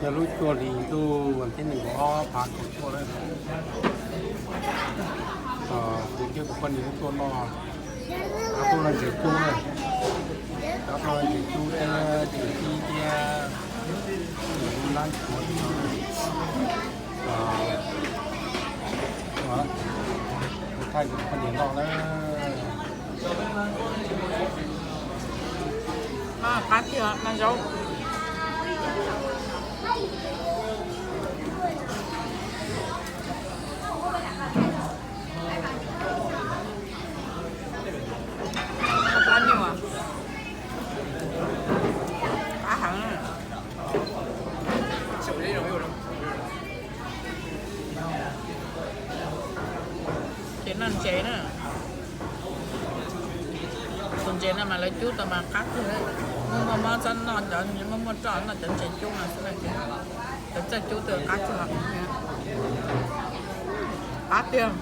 Yog lub cuaj hlis ntuj vas thib nees nkaum ob phav kaum cuaj na, kuv thiab kuv poj niam tuaj noj, tuaj noj ntses cub na, cov noj ntses cub thiab ntses cib thiab lub lab nchuav, kuv thaij kuv poj niam noj na. Qab tiag, noj zaub. Qab nyuj, qab heev. Ces noj ntses na. Tus ntses no mas lawv cub tau mas qab tiag. Muaj muaj mob txhob noj cov, muaj muaj roj noj cov ntses cub no xwb na. Cov txawj cub twb qab txog. Qab tiag.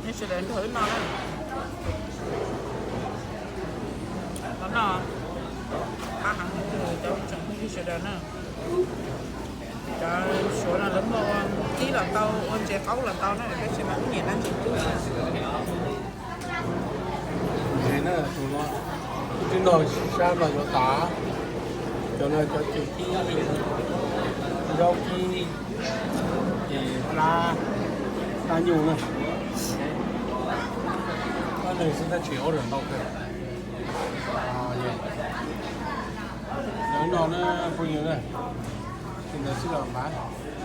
Nej sawv daws nrog wb noj na. Los noj, qab heev, cov tsoom phooj ywg sawv daws na. Cov suav no lawv muaj ua kib los tau, ua ntses qaub los tau na, tab sis mas kuv nyiam noj ntses cub. Ntses na, tus no twb noj sab no yuav tas. Cov no cov ntses cib, zaub cib, ces plab, plab nyuj na. Plab neeg xwb tab sis ua lawm ntau kawg. Lawv no na phooj ywg na, ntawd xwb los npaj.